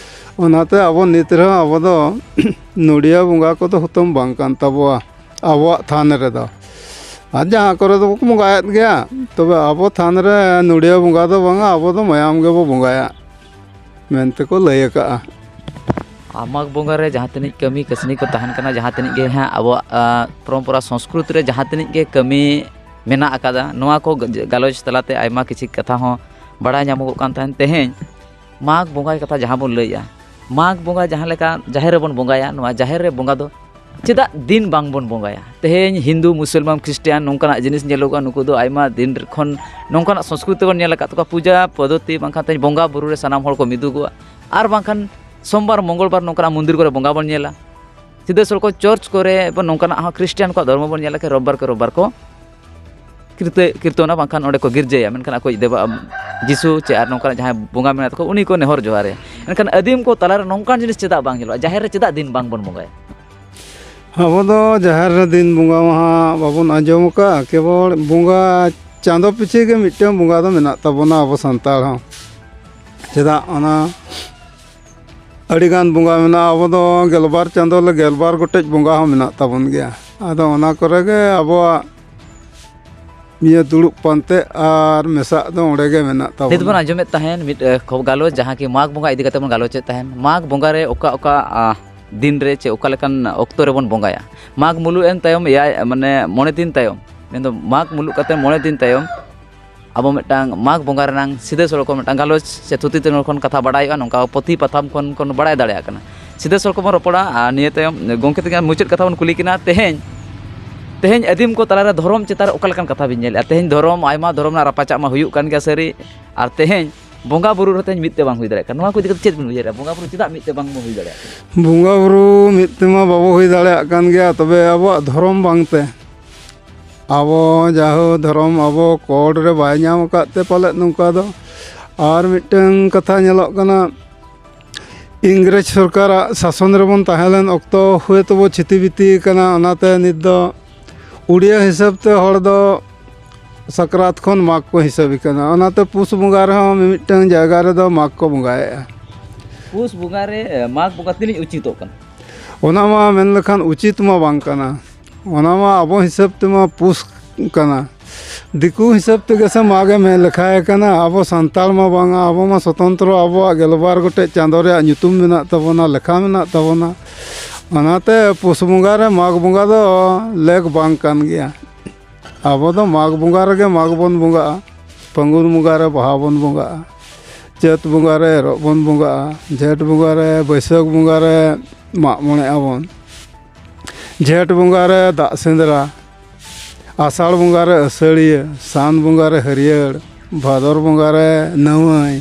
ᱚᱱᱟᱛᱮ ᱟᱵᱚ ᱱᱤᱛ ᱨᱮᱦᱚᱸ ᱟᱵᱚ ᱫᱚ ᱱᱚᱰᱤᱭᱟᱹ ᱵᱚᱸᱜᱟ ᱠᱚᱫᱚ ᱦᱩᱛᱩᱢ ᱵᱟᱝ ᱠᱟᱱ ᱛᱟᱵᱚᱣᱟ ᱟᱵᱚᱣᱟᱜ ᱛᱷᱟᱱ ᱨᱮᱫᱚ᱾ ᱟᱨ ᱡᱟᱦᱟᱸ ᱠᱚᱨᱮ ᱫᱚᱠᱚ ᱵᱚᱸᱜᱟᱭᱮᱫ ᱜᱮᱭᱟ, ᱛᱚᱵᱮ ᱟᱵᱚ ᱛᱷᱟᱱ ᱨᱮ ᱱᱚᱰᱤᱭᱟᱹ ᱵᱚᱸᱜᱟ ᱫᱚ ᱵᱟᱝᱟ, ᱟᱵᱚ ᱫᱚ ᱢᱟᱭᱟᱢ ᱜᱮᱵᱚ ᱵᱚᱸᱜᱟᱭᱟ ᱢᱮᱱᱛᱮ ᱠᱚ ᱞᱟᱹᱭ ᱟᱠᱟᱫᱼᱟ᱾ ᱟᱨ ᱢᱟᱜᱽ ᱵᱚᱸᱜᱟ ᱨᱮ ᱡᱟᱦᱟᱸ ᱛᱤᱱᱟᱹᱜ ᱠᱟᱹᱢᱤ ᱠᱟᱹᱥᱱᱤ ᱠᱚ ᱛᱟᱦᱮᱱ ᱠᱟᱱᱟ, ᱡᱟᱦᱟᱸ ᱛᱤᱱᱟᱹᱜ ᱜᱮ ᱦᱟᱸᱜ ᱟᱵᱚᱣᱟᱜ ᱯᱚᱨᱚᱢᱯᱚᱨᱟ ᱥᱚᱝᱥᱠᱨᱤᱛᱤ ᱨᱮ ᱡᱟᱦᱟᱸ ᱛᱤᱱᱟᱹᱜ ᱜᱮ ᱠᱟᱹᱢᱤ ᱢᱮᱱᱟᱜ ᱟᱠᱟᱫᱟ, ᱱᱚᱣᱟ ᱠᱚ ᱜᱟᱞᱚᱪ ᱛᱟᱞᱟᱛᱮ ᱟᱭᱢᱟ ᱠᱤᱪᱷᱤ ᱠᱟᱛᱷᱟ ᱦᱚᱸ ᱵᱟᱲᱟᱭ ᱧᱟᱢᱚᱜᱚᱜ ᱠᱟᱱ ᱛᱟᱦᱮᱱ᱾ ᱛᱮᱦᱮᱧ ᱢᱟᱜᱽ ᱵᱚᱸᱜᱟ ᱠᱟᱛᱷᱟ ᱡᱟᱦᱟᱸ ᱵᱚᱱ ᱞᱟᱹᱭᱮᱜᱼᱟ, ᱢᱟᱜᱽ ᱵᱚᱸᱜᱟ ᱡᱟᱦᱟᱸ ᱞᱮᱠᱟ ᱡᱟᱦᱮᱨ ᱨᱮᱵᱚᱱ ᱵᱚᱸᱜᱟᱭᱟ, ᱱᱚᱣᱟ ᱡᱟᱦᱮᱨ ᱨᱮ ᱵᱚᱸᱜᱟ ᱫᱚ ᱪᱮᱫᱟᱜ ᱫᱤᱱ ᱵᱟᱝ ᱵᱚᱱ ᱵᱚᱸᱜᱟᱭᱟ? ᱛᱮᱦᱮᱧ ᱦᱤᱱᱫᱩ, ᱢᱩᱥᱚᱞᱢᱟᱱ, ᱠᱷᱨᱤᱥᱴᱟᱱ ᱱᱚᱝᱠᱟᱱᱟᱜ ᱡᱤᱱᱤᱥ ᱧᱮᱞᱚᱜᱚᱜᱼᱟ, ᱱᱩᱠᱩ ᱫᱚ ᱟᱭᱢᱟ ᱫᱤᱱ ᱠᱷᱚᱱ ᱱᱚᱝᱠᱟᱱᱟᱜ ᱥᱚᱝᱥᱠᱨᱤᱛᱤ ᱵᱚᱱ ᱧᱮᱞ ᱟᱠᱟᱫ ᱛᱟᱠᱚᱣᱟ, ᱯᱩᱡᱟ ᱯᱚᱫᱽᱫᱷᱚᱛᱤ ᱵᱟᱝᱠᱷᱟᱱ ᱛᱮᱦᱮᱧ ᱵᱚᱸᱜᱟ ᱵᱩᱨᱩ ᱨᱮ ᱥᱟᱱᱟᱢ ᱦᱚᱲ ᱠᱚ ᱢᱤᱫᱩᱜᱚᱜᱼᱟ᱾ ᱟᱨ ᱵᱟᱝᱠᱷᱟᱱ ᱥᱳᱢᱵᱟᱨ, ᱢᱚᱝᱜᱚᱞᱵᱟᱨ ᱱᱚᱝᱠᱟᱱᱟᱜ ᱢᱚᱱᱫᱤᱨ ᱠᱚᱨᱮ ᱵᱚᱸᱜᱟ ᱵᱚᱱ ᱧᱮᱞᱟ᱾ ᱥᱤᱫᱟᱹ ᱥᱚᱲᱠᱚ ᱪᱚᱨᱪ ᱠᱚᱨᱮ ᱵᱚᱱ ᱱᱚᱝᱠᱟᱱᱟᱜ ᱦᱚᱸ ᱠᱷᱨᱤᱥᱴᱟᱱ ᱠᱚᱣᱟᱜ ᱫᱷᱚᱨᱢᱚ ᱵᱚᱱ ᱧᱮᱞᱟ, ᱠᱤ ᱨᱳᱵᱵᱟᱨ ᱠᱚ ᱨᱳᱵᱵᱟᱨ ᱠᱚ ᱠᱤᱨᱛᱟᱹ-, ᱠᱤᱨᱛᱚᱱᱟ, ᱵᱟᱝᱠᱷᱟᱱ ᱚᱸᱰᱮ ᱠᱚ ᱜᱤᱨᱡᱟᱹᱭᱟ, ᱢᱮᱱᱠᱷᱟᱱ ᱟᱠᱚᱭᱤᱡ ᱫᱮᱵᱟ, ᱡᱤᱥᱩ ᱪᱮ ᱟᱨ ᱱᱚᱝᱠᱟᱱᱟᱜ ᱡᱟᱦᱟᱸᱭ ᱵᱚᱸᱜᱟ ᱢᱮᱱᱟᱜ ᱛᱟᱠᱚ, ᱩᱱᱤ ᱠᱚ ᱱᱮᱦᱚᱨ ᱡᱚᱦᱟᱨᱮ᱾ ᱮᱱᱠᱷᱟᱱ ᱟᱹᱫᱤᱢ ᱠᱚ ᱛᱟᱞᱟᱨᱮ ᱱᱚᱝᱠᱟᱱ ᱡᱤᱱᱤᱥ ᱪᱮᱫᱟᱜ ᱵᱟᱝ ᱧᱮᱞᱚᱜᱼᱟ? ᱡᱟᱦᱮᱨ ᱨᱮ ᱪᱮᱫᱟᱜ ᱫᱤᱱ ᱵᱟᱝ ᱵᱚᱱ ᱵᱚᱸᱜᱟᱭᱟ? ᱟᱵᱚ ᱫᱚ ᱡᱟᱦᱮᱨ ᱨᱮ ᱫᱤᱱ ᱵᱚᱸᱜᱟ ᱢᱟᱦᱟ ᱵᱟᱵᱚᱱ ᱟᱸᱡᱚᱢ ᱟᱠᱟᱫᱼᱟ, ᱠᱮᱵᱚᱞ ᱵᱚᱸᱜᱟ ᱪᱟᱸᱫᱚ ᱯᱤᱪᱷᱤ ᱜᱮ ᱢᱤᱫᱴᱟᱝ ᱵᱚᱸᱜᱟ ᱫᱚ ᱢᱮᱱᱟᱜ ᱛᱟᱵᱚᱱᱟ ᱟᱵᱚ ᱥᱟᱱᱛᱟᱲ ᱦᱚᱸ᱾ ᱪᱮᱫᱟᱜ ᱚᱱᱟ ᱟᱹᱰᱤᱜᱟᱱ ᱵᱚᱸᱜᱟ ᱢᱮᱱᱟᱜᱼᱟ? ᱟᱵᱚ ᱫᱚ ᱜᱮᱞᱵᱟᱨ ᱪᱟᱸᱫᱚ ᱞᱮ ᱜᱮᱞᱵᱟᱨ ᱜᱚᱴᱮᱡ ᱵᱚᱸᱜᱟ ᱦᱚᱸ ᱢᱮᱱᱟᱜ ᱛᱟᱵᱚᱱ ᱜᱮᱭᱟ᱾ ᱟᱫᱚ ᱚᱱᱟ ᱠᱚᱨᱮ ᱜᱮ ᱟᱵᱚᱣᱟᱜ ᱱᱤᱭᱟᱹ ᱫᱩᱲᱩᱵ ᱯᱟᱱᱛᱮ ᱟᱨ ᱢᱮᱥᱟᱜ ᱫᱚ ᱚᱸᱰᱮ ᱜᱮ ᱢᱮᱱᱟᱜ ᱛᱟᱵᱚᱱᱟ᱾ ᱱᱤᱛ ᱵᱚᱱ ᱟᱸᱡᱚᱢᱮᱫ ᱛᱟᱦᱮᱱ ᱢᱤᱫ, ᱮ, ᱠᱷᱚ-, ᱜᱟᱞᱚᱪ, ᱡᱟᱦᱟᱸ ᱠᱤ ᱢᱟᱜᱽ ᱵᱚᱸᱜᱟ ᱤᱫᱤ ᱠᱟᱛᱮ ᱵᱚᱱ ᱜᱟᱞᱚᱪᱮᱫ ᱛᱟᱦᱮᱱ᱾ ᱢᱟᱜᱽ ᱵᱚᱸᱜᱟ ᱨᱮ ᱚᱠᱟ ᱚᱠᱟ, ᱟ, ᱫᱤᱱ ᱨᱮ ᱪᱮ ᱚᱠᱟ ᱞᱮᱠᱟᱱ ᱚᱠᱛᱚ ᱨᱮᱵᱚᱱ ᱵᱚᱸᱜᱟᱭᱟ? ᱢᱟᱜᱽ ᱢᱩᱞᱩᱜ ᱮᱱ ᱛᱟᱭᱚᱢ, ᱮᱭᱟᱭ, ᱢᱟᱱᱮ, ᱢᱚᱬᱮ ᱫᱤᱱ ᱛᱟᱭᱚᱢ, ᱢᱮᱱᱫᱚ ᱢᱟᱜᱽ ᱢᱩᱞᱩᱜ ᱠᱟᱛᱮ ᱢᱚᱬᱮ ᱫᱤᱱ ᱛᱟᱭᱚᱢ ᱟᱵᱚ ᱢᱤᱫᱴᱟᱝ ᱢᱟᱜᱽ ᱵᱚᱸᱜᱟ ᱨᱮᱱᱟᱝ ᱥᱤᱫᱟᱹ ᱥᱚᱲᱚ ᱠᱚ ᱢᱤᱫᱴᱟᱝ ᱜᱟᱞᱚᱪ ᱥᱮ ᱛᱷᱩᱛᱤ ᱛᱤᱨᱞᱟᱹ ᱠᱷᱚᱱ ᱠᱟᱛᱷᱟ ᱵᱟᱲᱟᱭᱚᱜᱼᱟ, ᱱᱚᱝᱠᱟ ᱯᱩᱛᱷᱤ ᱯᱟᱛᱷᱟᱢ ᱠᱷᱚᱱ ᱠᱷᱚᱱ ᱵᱟᱲᱟᱭ ᱫᱟᱲᱮᱭᱟᱜ ᱠᱟᱱᱟ᱾ ᱥᱤᱫᱟᱹ ᱥᱚᱲᱚ ᱠᱚᱵᱚᱱ ᱨᱚᱯᱚᱲᱟ, ᱟᱨ ᱱᱤᱭᱟᱹ ᱛᱟᱭᱚᱢ ᱜᱚᱢᱠᱮ ᱛᱟᱹᱠᱤᱱ ᱢᱩᱪᱟᱹᱫ ᱠᱟᱛᱷᱟ ᱵᱚᱱ ᱠᱩᱞᱤ ᱠᱤᱱᱟ᱾ ᱛᱮᱦᱮᱧ, ᱛᱮᱦᱮᱧ ᱟᱹᱫᱤᱢ ᱠᱚ ᱛᱟᱞᱟᱨᱮ ᱫᱷᱚᱨᱚᱢ ᱪᱮᱛᱟᱱ ᱨᱮ ᱚᱠᱟ ᱞᱮᱠᱟᱱ ᱠᱟᱛᱷᱟ ᱵᱤᱱ ᱧᱮᱞᱮᱫᱼᱟ? ᱛᱮᱦᱮᱧ ᱫᱷᱚᱨᱚᱢ, ᱟᱭᱢᱟ ᱫᱷᱚᱨᱚᱢ ᱨᱮᱱᱟᱜ ᱨᱟᱯᱟᱪᱟᱜ ᱢᱟ ᱦᱩᱭᱩᱜ ᱠᱟᱱ ᱜᱮᱭᱟ, ᱥᱟᱹᱨᱤ, ᱟᱨ ᱛᱮᱦᱮᱧ ᱵᱚᱸᱜᱟ ᱵᱩᱨᱩ ᱨᱮ ᱛᱮᱦᱮᱧ ᱢᱤᱫ ᱛᱮ ᱵᱟᱝ ᱦᱩᱭ ᱫᱟᱲᱮᱭᱟᱜ ᱠᱟᱱᱟ᱾ ᱱᱚᱣᱟ ᱠᱚ ᱤᱫᱤ ᱠᱟᱛᱮ ᱪᱮᱫ ᱵᱤᱱ ᱩᱭᱦᱟᱹᱨᱟ? ᱵᱚᱸᱜᱟ ᱵᱩᱨᱩ ᱪᱮᱫᱟᱜ ᱢᱤᱫ ᱛᱮ ᱵᱟᱝ ᱵᱚᱱ ᱦᱩᱭ ᱫᱟᱲᱮᱭᱟᱜ ᱠᱟᱱᱟ? ᱵᱚᱸᱜᱟ ᱵᱩᱨᱩ ᱢᱤᱫ ᱛᱮᱢᱟ ᱵᱟᱵᱚ ᱦᱩᱭ ᱫᱟᱲᱮᱭᱟᱜ ᱠᱟᱱ ᱜᱮᱭᱟ, ᱛᱚᱵᱮ ᱟᱵᱚᱣᱟᱜ ᱫᱷᱚᱨᱚᱢ ᱵᱟᱝᱛᱮ ᱟᱵᱚ ᱡᱟᱦᱳ ᱫᱷᱚᱨᱚᱢ ᱟᱵᱚ ᱠᱳᱰ ᱨᱮ ᱵᱟᱭ ᱧᱟᱢ ᱟᱠᱟᱫ ᱛᱮ ᱯᱟᱞᱮᱫ ᱱᱚᱝᱠᱟ ᱫᱚ᱾ ᱟᱨ ᱢᱤᱫᱴᱟᱝ ᱠᱟᱛᱷᱟ ᱧᱮᱞᱚᱜ ᱠᱟᱱᱟ, ᱤᱝᱨᱮᱡᱽ ᱥᱚᱨᱠᱟᱨᱟᱜ ᱥᱟᱥᱚᱱ ᱨᱮᱵᱚᱱ ᱛᱟᱦᱮᱸ ᱞᱮᱱ ᱚᱠᱛᱚ ᱦᱩᱭ ᱛᱚᱵᱚ ᱪᱷᱤᱛᱤ ᱵᱤᱛᱤ ᱟᱠᱟᱱᱟ, ᱚᱱᱟᱛᱮ ᱱᱤᱛ ᱫᱚ ᱩᱲᱤᱭᱟᱹ ᱦᱤᱥᱟᱹᱵ ᱛᱮ ᱦᱚᱲ ᱫᱚ ᱥᱟᱠᱨᱟᱛ ᱠᱷᱚᱱ ᱢᱟᱜᱽ ᱠᱚ ᱦᱤᱥᱟᱹᱵᱮ ᱠᱟᱱᱟ᱾ ᱚᱱᱟᱛᱮ ᱯᱩᱥ ᱵᱚᱸᱜᱟ ᱨᱮᱦᱚᱸ ᱢᱤᱢᱤᱫᱴᱟᱝ ᱡᱟᱭᱜᱟ ᱨᱮᱫᱚ ᱢᱟᱜᱽ ᱠᱚ ᱵᱚᱸᱜᱟᱭᱮᱫᱼᱟ᱾ ᱯᱩᱥ ᱵᱚᱸᱜᱟ ᱨᱮ, ᱮ, ᱢᱟᱜᱽ ᱵᱚᱸᱜᱟ ᱛᱤᱱᱟᱹᱜ ᱩᱪᱤᱛᱚᱜ ᱠᱟᱱᱟ? ᱚᱱᱟ ᱢᱟ ᱢᱮᱱ ᱞᱮᱠᱷᱟᱱ ᱩᱪᱤᱛ ᱢᱟ ᱵᱟᱝ ᱠᱟᱱᱟ᱾ ᱚᱱᱟ ᱢᱟ ᱟᱵᱚ ᱦᱤᱥᱟᱹᱵ ᱛᱮᱢᱟ ᱯᱩᱥ ᱠᱟᱱᱟ, ᱫᱤᱠᱩ ᱦᱤᱥᱟᱹᱵ ᱛᱮᱜᱮ ᱥᱮ ᱢᱟᱜᱽ ᱮ ᱢᱮᱱ ᱞᱮᱠᱷᱟᱭ ᱠᱟᱱᱟ᱾ ᱟᱵᱚ ᱥᱟᱱᱛᱟᱲ ᱢᱟ ᱵᱟᱝᱟ, ᱟᱵᱚ ᱢᱟ ᱥᱚᱛᱚᱱᱛᱨᱚ ᱟᱵᱚᱣᱟᱜ ᱜᱮᱞᱵᱟᱨ ᱜᱚᱴᱮᱡ ᱪᱟᱸᱫᱳ ᱨᱮᱭᱟᱜ ᱧᱩᱛᱩᱢ ᱢᱮᱱᱟᱜ ᱛᱟᱵᱚᱱᱟ, ᱞᱮᱠᱷᱟ ᱢᱮᱱᱟᱜ ᱛᱟᱵᱚᱱᱟ᱾ ᱚᱱᱟᱛᱮ ᱯᱩᱥ ᱵᱚᱸᱜᱟ ᱨᱮ ᱢᱟᱜᱽ ᱵᱚᱸᱜᱟ ᱫᱚ ᱞᱮᱠ ᱵᱟᱝ ᱠᱟᱱ ᱜᱮᱭᱟ᱾ ᱟᱵᱚ ᱫᱚ ᱢᱟᱜᱽ ᱵᱚᱸᱜᱟ ᱨᱮᱜᱮ ᱢᱟᱜᱽ ᱵᱚᱱ ᱵᱚᱸᱜᱟᱜᱼᱟ, ᱯᱷᱟᱹᱜᱩᱱ ᱵᱚᱸᱜᱟ ᱨᱮ ᱵᱟᱦᱟ ᱵᱚᱱ ᱵᱚᱸᱜᱟᱜᱼᱟ᱾ ᱪᱟᱹᱛ ᱵᱚᱸᱜᱟ ᱨᱮ ᱮᱨᱚᱜ ᱵᱚᱱ ᱵᱚᱸᱜᱟᱜᱼᱟ, ᱡᱷᱮᱸᱴ ᱵᱚᱸᱜᱟ ᱨᱮ, ᱵᱟᱹᱭᱥᱟᱹᱠᱷ ᱵᱚᱸᱜᱟ ᱨᱮ ᱢᱟᱜ ᱢᱚᱬᱮᱜ ᱟᱵᱚᱱ, ᱡᱷᱮᱸᱴ ᱵᱚᱸᱜᱟ ᱨᱮ ᱫᱟᱜ ᱥᱮᱸᱫᱽᱨᱟ, ᱟᱥᱟᱲ ᱵᱚᱸᱜᱟ ᱨᱮ ᱟᱹᱥᱟᱹᱲᱤᱭᱟᱹ, ᱥᱟᱱ ᱵᱚᱸᱜᱟ ᱨᱮ ᱦᱟᱹᱨᱭᱟᱹᱲ, ᱵᱷᱟᱫᱚᱨ ᱵᱚᱸᱜᱟ ᱨᱮ ᱱᱟᱹᱣᱟᱹᱭ,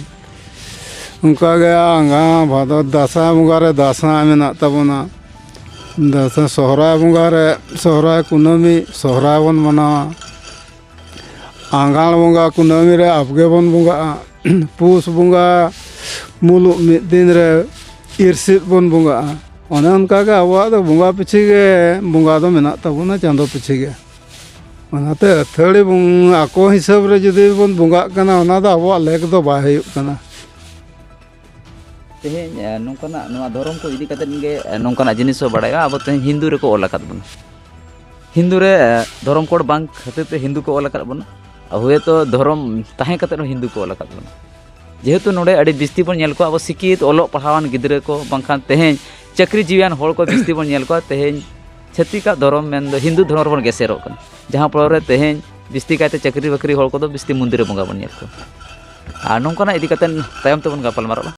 ᱚᱱᱠᱟᱜᱮ ᱟᱸᱜᱷᱟᱲ ᱵᱷᱟᱫᱚᱨ ᱫᱟᱸᱥᱟᱭ ᱵᱚᱸᱜᱟ ᱨᱮ ᱫᱟᱸᱥᱟᱭ ᱢᱮᱱᱟᱜ ᱛᱟᱵᱚᱱᱟ᱾ ᱫᱟᱸᱥᱟᱭ, ᱥᱚᱦᱨᱟᱭ ᱵᱚᱸᱜᱟ ᱨᱮ ᱥᱚᱦᱨᱟᱭ ᱠᱩᱱᱟᱹᱢᱤ ᱥᱚᱦᱨᱟᱭ ᱵᱚᱱ ᱢᱟᱱᱟᱣᱟ᱾ ᱟᱸᱜᱷᱟᱲ ᱵᱚᱸᱜᱟ ᱠᱩᱱᱟᱹᱢᱤ ᱨᱮ ᱟᱵᱜᱮ ᱵᱚᱱ ᱵᱚᱸᱜᱟᱜᱼᱟ᱾ ᱯᱩᱥ ᱵᱚᱸᱜᱟ ᱢᱩᱞᱩᱜ ᱢᱤᱫ ᱫᱤᱱ ᱨᱮ ᱤᱨᱥᱤᱫ ᱵᱚᱱ ᱵᱚᱸᱜᱟᱜᱼᱟ᱾ ᱚᱱᱮ ᱚᱱᱠᱟᱜᱮ ᱟᱵᱚᱣᱟᱜ ᱫᱚ ᱵᱚᱸᱜᱟ ᱯᱤᱪᱷᱤ ᱜᱮ ᱵᱚᱸᱜᱟ ᱫᱚ ᱢᱮᱱᱟᱜ ᱛᱟᱵᱚᱱᱟ, ᱪᱟᱸᱫᱚ ᱯᱤᱪᱷᱤ ᱜᱮ᱾ ᱚᱱᱟᱛᱮ ᱟᱹᱛᱷᱟᱹᱲᱤ ᱵᱚᱱ, ᱟᱠᱚ ᱦᱤᱥᱟᱹᱵ ᱨᱮ ᱡᱩᱫᱤ ᱵᱚᱱ ᱵᱚᱸᱜᱟᱜ ᱠᱟᱱᱟ, ᱚᱱᱟ ᱫᱚ ᱟᱵᱚᱣᱟᱜ ᱞᱮᱠ ᱫᱚ ᱵᱟᱭ ᱦᱩᱭᱩᱜ ᱠᱟᱱᱟ᱾ ᱛᱮᱦᱮᱧ, ᱮ, ᱱᱚᱝᱠᱟᱱᱟᱜ, ᱱᱚᱣᱟ ᱫᱷᱚᱨᱚᱢ ᱠᱚ ᱤᱫᱤ ᱠᱟᱛᱮᱫ ᱜᱮ, ᱮ, ᱱᱚᱝᱠᱟᱱᱟᱜ ᱡᱤᱱᱤᱥ ᱦᱚᱸ ᱵᱟᱲᱟᱭᱚᱜᱼᱟ, ᱟᱵᱚ ᱛᱮᱦᱮᱧ ᱦᱤᱱᱫᱩ ᱨᱮᱠᱚ ᱚᱞ ᱟᱠᱟᱫ ᱵᱚᱱᱟ᱾ ᱦᱤᱱᱫᱩ ᱨᱮ, ᱮ, ᱫᱷᱚᱨᱚᱢ ᱠᱳᱰ ᱵᱟᱝ ᱠᱷᱟᱹᱛᱤᱨ ᱛᱮ ᱦᱤᱱᱫᱩ ᱠᱚ ᱚᱞ ᱟᱠᱟᱫ ᱵᱚᱱᱟ᱾ ᱟᱨ ᱦᱳᱭᱛᱳ ᱫᱷᱚᱨᱚᱢ ᱛᱟᱦᱮᱸ ᱠᱟᱛᱮᱫ ᱦᱚᱸ ᱦᱤᱱᱫᱩ ᱠᱚ ᱚᱞ ᱟᱠᱟᱫ ᱵᱚᱱᱟ᱾ ᱡᱮᱦᱮᱛᱩ ᱱᱚᱰᱮ ᱟᱹᱰᱤ ᱵᱤᱥᱛᱤ ᱵᱚᱱ ᱧᱮᱞ ᱠᱚᱣᱟ ᱟᱵᱚ ᱥᱤᱠᱠᱷᱤᱛ, ᱚᱞᱚᱜ ᱯᱟᱲᱦᱟᱣᱟᱱ ᱜᱤᱫᱽᱨᱟᱹ ᱠᱚ, ᱵᱟᱝᱠᱷᱟᱱ ᱛᱮᱦᱮᱧ ᱪᱟᱹᱠᱨᱤ ᱡᱤᱣᱤᱭᱟᱱ ᱦᱚᱲ ᱠᱚ ᱵᱤᱥᱛᱤ ᱵᱚᱱ ᱧᱮᱞ ᱠᱚᱣᱟ, ᱛᱮᱦᱮᱧ ᱪᱷᱟᱹᱛᱤᱠᱟᱜ ᱫᱷᱚᱨᱚᱢ ᱢᱮᱱᱫᱚ ᱦᱤᱱᱫᱩ ᱫᱷᱚᱨᱚᱢ ᱨᱮᱵᱚᱱ ᱜᱮᱥᱮᱨᱚᱜ ᱠᱟᱱᱟ᱾ ᱡᱟᱦᱟᱸ ᱯᱚᱨᱮ ᱛᱮᱦᱮᱧ ᱵᱤᱥᱛᱤ ᱠᱟᱭᱛᱮ ᱪᱟᱹᱠᱨᱤ ᱵᱟᱹᱠᱨᱤ ᱦᱚᱲ ᱠᱚᱫᱚ ᱵᱤᱥᱛᱤ ᱢᱚᱱᱫᱤᱨ ᱨᱮ ᱵᱚᱸᱜᱟ ᱵᱚᱱ ᱧᱮᱞ ᱠᱚᱣᱟ᱾ ᱟᱨ ᱱᱚᱝᱠᱟᱱᱟᱜ ᱤᱫᱤ ᱠᱟᱛᱮᱫ ᱛᱟᱭᱚᱢ ᱛᱮᱵᱚᱱ ᱜᱟᱯᱟᱞ ᱢᱟᱨᱟᱜᱼᱟ᱾